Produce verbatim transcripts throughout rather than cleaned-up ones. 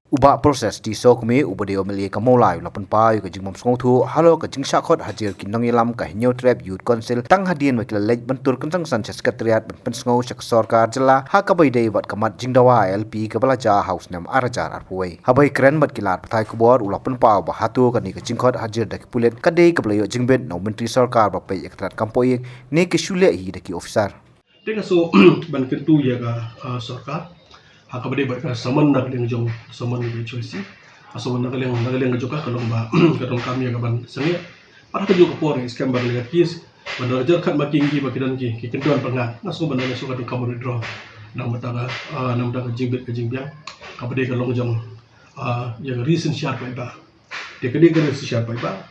U Bah Proses T Sokmi, uba dei u M L A ka Mawlai, u la pynpaw ïa ka jingbym sngewthuh halor ka jingshah khot hajir ki nongïalam ka Hynñiewtrep Youth Council tang hadien ba ki la leit ban tur kynsansan sha Secretariat ban pynsngew sha ka sorkar jylla ha kaba ïadei bad ka mat jingdawa I L P kaba la jia ha u snem ar hajar arphew wei. Haba ïakren bad ki lad pathai khubor, u la pynpaw ba hato kane ka jingkhot hajir da ki pulit ka dei kaba la ïoh jingbit na u Myntri Sorkar ba peit ïa ka tnat kam poi ne ka shu leh hi da ki officer. Te nga shu ban kyntu ïa ka, ah, sorkar ha kaba dei bad ka summon na ka liang jong, summon ka H Y C. Ka summon na ka liang, na ka liang ka jong ka ka long ba ka donkam ïa ka ban sangeh. Pat ha kajuh ka por ngi skhem ba ka liang ka case ban da jyrkhat ma ki ngi ba ki don ki, ki kyndon pyngngad. Nga shu ban da nga shu ka donkam withdraw na ka bynta ka, ah, na ka bynta ka jingbit ka jingbiang kaba dei ka long jong, ah, ïa ka ri synshar paidbah. Te ka dei ka ri synshar paidbah.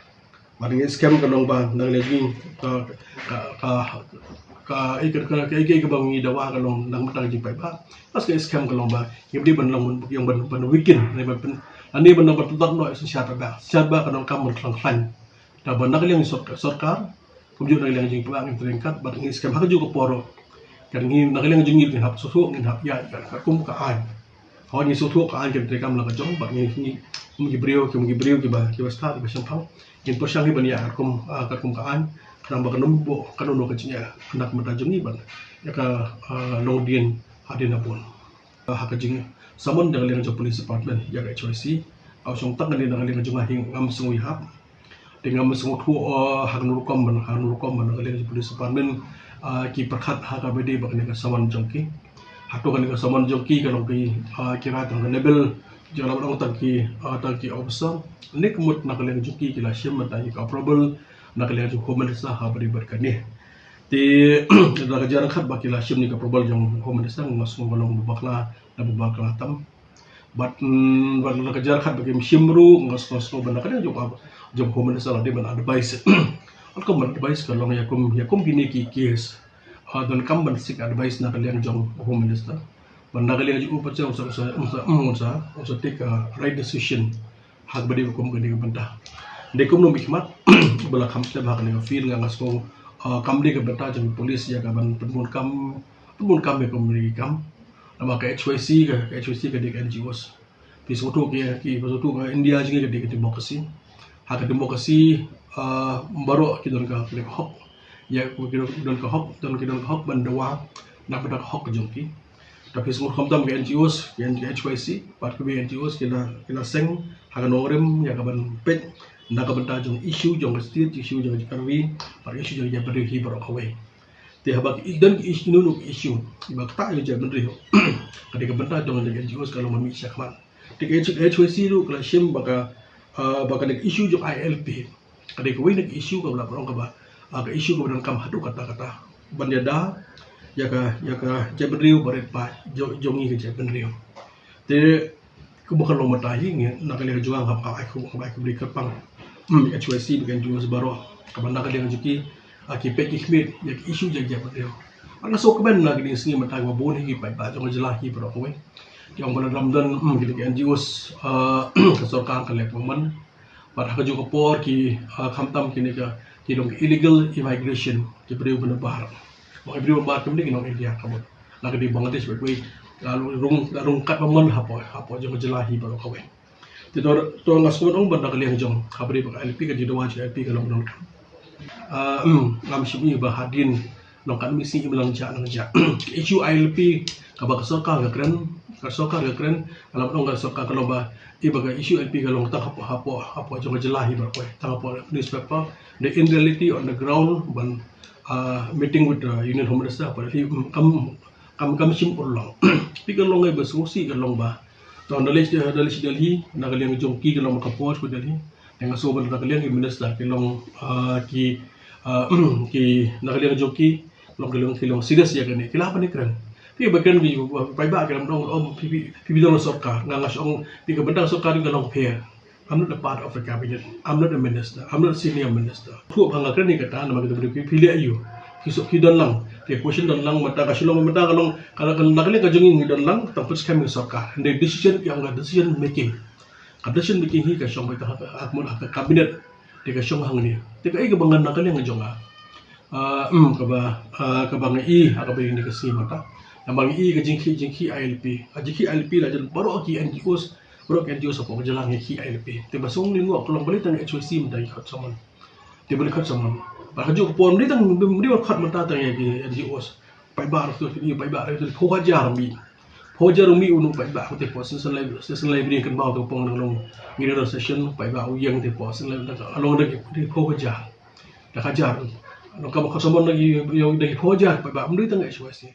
Bad ngi skhem ka long ba na ka liang jong ngi ka, ka, ka, ka, eh, ka, ka, ka, eh, ka, eh, kaba ngi dawa ka long na ka bynta ka jingpaidbah. Bad ngi skhem ka long ba ngim dei ban long ban, ban, ban weaken ne ban pyn, lane ban long ban pyntot noh synshar paidbah. Synshar paidbah ka donkam ban khlaiñ khlaiñ. Te ba na ka liang sor-, sorkar kumjuh na ka liang jingpaidbah ngin trei ryngkat bad ngi skhem ha kajuh ka por ruh. Kan ngi na ka liang jong ngi ngin hap sngewthuh, ngin hap ïaid katkum ka aiñ. Hooid, ngi sngewthuh ka aiñ kan treikam la ka jong bad ngi, ngi kum ki briew, kum ki briew kiba, kiba stad, kiba shemphang. Ngin pyrshang hi ban ïaid katkum, ah, katkum ka aiñ. Khnang ba kan ym buh kano kano ka jingeh na ka bynta jong ngi bad ïa ka, ah, longdien hadien nabun. Ah, ha ka jingsummon da ka liang jong police department ïa ka H Y C. Ka shong tang kane na ka liang jong nga hi ngam sngew ïahap. Te ngam sngewthuh, uh, ha kano rukom ban, ha kano rukom ban na ka liang jong police department, uh, ki pyrkhat ha kaba dei bad kane ka summon jong ki. Hato kane ka summon jong ki ka long ki, uh, ki rai tang ka level jong la ban ong tang ki, uh, tang ki officer. Ne ka mut na ka liang jong ki ki la shim ban tang ki approval na ka liang jong Home Minister ha kaba dei bad kane. Te da ka jingkyrkhu ba ki la shim ne ka approval jong Home Minister nga sngew ka long ba bakla, da ba bakla tam. Bad, mm, bad la ka jingkyrkhu ba kim shim ruh nga sngew, sngew ban na ka liang jong, jong Home Minister la dei ban advice. Kum ban advice ka long ïa kum, ïa kum kine ki case. Ah, donkam ban seek advice na ka liang jong Home Minister. Ban na ka liang jong u pat sa, sa, sa, sa, sa take a right decision. Ha kaba dei kum kane ka bynta. Dei kumno mynta ba la kham step ha kane ka field nga, nga sngew, ah, kam dei ka bynta jong police ïa ka ban pynbun kam, pynbun kam ïa kum kine ki kam. Namar ka H Y C ka, ka H Y C ka dei ka N G Os. Phi sngewthuh ki, ki, phi sngewthuh ka India jong ngi ka dei ka democracy. Ha ka democracy, ah, baroh ki don ka, ka hok. Ïa, ki don, don ka hok, don, ki don ka hok ban dawa na ka bynta ka hok jong ki. Te phi sngewthuh khamtam ka N G Os, ka N G, H Y C, bad kiwei ki N G Os ki la, ki la seng ha ka nongrim ïa ka ban peit na ka bynta jong issue jong ka state, issue jong ka ri, bad issue jong ka jaitbynriew hi baroh kawei. Te haba ki don ki issue, kino kino ki issue kiba ktah ïa ka jaitbynriew, ka dei ka bynta jong ka N G Os ka long ban mih shakhmat. Te ka H Y C ruh ka la shim ba ka, ah, ba ka dei ka issue jong I L P. Ka dei kawei na ka issue kaba la pynlong kaba, ah, ka issue kaba donkam haduh katta katta ban ïada ïa ka, ïa ka jaitbynriew barit paid jong, jong ngi ka jaitbynriew. Te kumba ka long mynta hi ngi na ka liang jong nga hap ai, hap ai khublei kyrpang, hmm, H Y C bad N G Os baroh kaba na ka liang jong ki, ah, ki peit ki khmih ïa ka issue jong ka jaitbynriew. Nga sngew kmen na kine ki sngi mynta ba bun hi ki paidbah jong ka jylla hi baroh kawei ki ong ba la ram don, hmm, kine ki N G Os, ah, ka sorkar ka leh pynman. Bad ha kajuh ka por ki, ah, khamtam kine ka, ki long illegal immigration, ki briew ba na bar. Ba ki briew ba na bar kim dei ki nong India ka mut. La ka dei Bangladesh bad wei. La rung, la rung kat ba mon hapoh, hapoh jong ka jylla hi baroh kawei. Te to, to nga sngew ong ba na ka liang jong, ha ba dei ba ka I L P ka jingdawa jong I L P ka long donkam. Ah, hmm, ngam shym i ba hadien nongkat mih sngi im lang ja, lang ja. Issue I L P kaba ka sorkar ka kren, ka sorkar ka kren, ka la ban ong ka sorkar ka long ba, i ba ka issue I L P ka long tang hapoh, hapoh, hapoh jong ka jylla hi baroh kawei, tang hapoh newspaper. The in reality on the ground ban, ah, meeting with the Union Home Minister, hapoh Delhi, mm, kam, kam, kam shym urlong. Te ka long i ba sngewsih ka long ba. To na lei, na lei Delhi, na ka liang jong ki ka long ba ka pos ku Delhi. Te nga sngew ba na ka liang ki minister ki long, ah, ki, ah, ki na ka liang jong ki long, ki long, ki long serious ïa kane. Ki lah ban kren. Phi ba kren ki paidbah ki lam dong, oh, phi, phi, phi don sorkar. Nga, nga shu ong phi ka bynta sorkar ka long pher. I'm not a part of the cabinet. I'm not a minister. I'm not a senior minister. Phuh ba nga kren ïa kata namar kita phi, phi leh aïu. Phi suk phi don lang. Phi question don lang, mynta ka shu long, mynta ka long, ka, ka, na ka liang ka jong ngi don lang, tang put skhem ïa sorkar. And the decision ki ong ka decision making. Ka decision making hi ka shong beit ha ka, ha ka, ha ka cabinet. Te ka shong hangne. Te kaei kaba ngan na ka liang jong nga. Ah, hmm, kaba, ah, kaba nga i, ah, kaba i ne ka sngi mynta. Namar nga i ka jingkhih, jingkhih I L P. Ah, jingkhih I L P la jan baroh ki N G Os. Bro, ka N G O sa pok jalang ya ki I L P. Te ba song ni ngok, ka long ba li tang H Y C mynta ki khot samon. Te ba li khot samon. Ba ka juk por ni tang, ni ba khot mynta tang ya ki N G O. Paidbah ruh tu, ni paidbah ruh tu, phew hajar mi. Phew hajar mi u nong paidbah, te phew station library, station library kan bau tu pong nang long. Ngi da station, paidbah u yang te phew station library, along da ki, te phew hajar. Da hajar. Nong ka ba khot samon da ki, da ki phew hajar, paidbah, mynta tang H Y C.